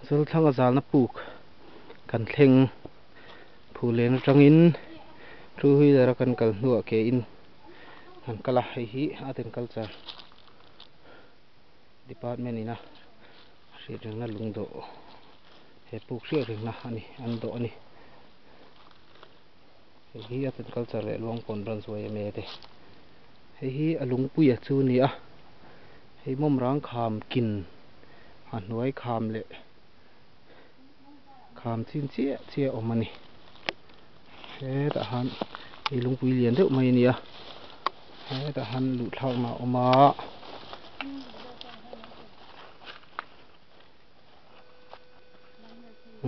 Zawlthlanga zalna puk kan thleng Phullen atangin two wheeler a kan kal hnuah ke in kan kal a hei hi art and culture department ina hriat rengna lungdawh he puk hriat rengna a ni an dawh a ni hei hi art and culture leh luangpawn branch yma te hei hi a lungpuia chu a ni a hei mawmrang kham kin a hnuai kham leh. Kham chin chiah chiah a awm a ni hetah han hei lungpui lian deuh mai a ni a hetah han luh thlakna a awm a.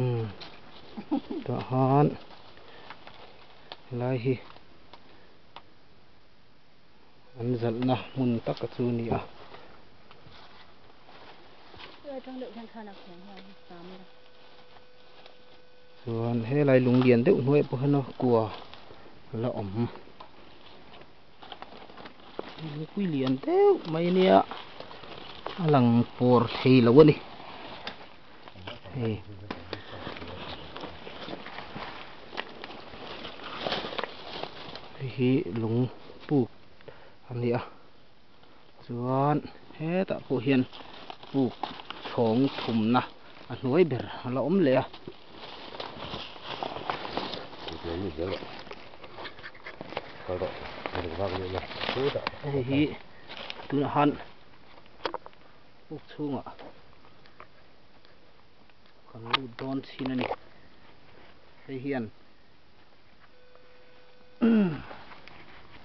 Umm tah han helai hi an zalhna hmun tak chu a ni a. Chuan helai lung lian deuh hnuaiah pawh hian a kua la awm lungpui lian deuh mai ania a lang pawr thei lo a ni hei. Hei hi lung puk a ni a. Chuan hetah pawh hian puk chhawng thumna a hnuai ber a la awm leh a. Hei hi tunah khan puk chhungah kan lut dawn chhin a ni. Hei hian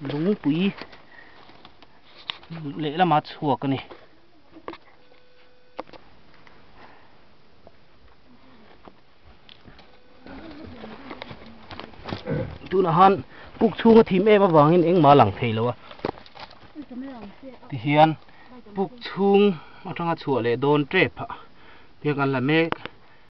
lungpui lehlama chhuak a ni. Tunah han puk chhunga thim em avangin engmah a lang thei lo a. Tihian puk chhung atanga chhuah leh dawn tep a tiang kan la mek.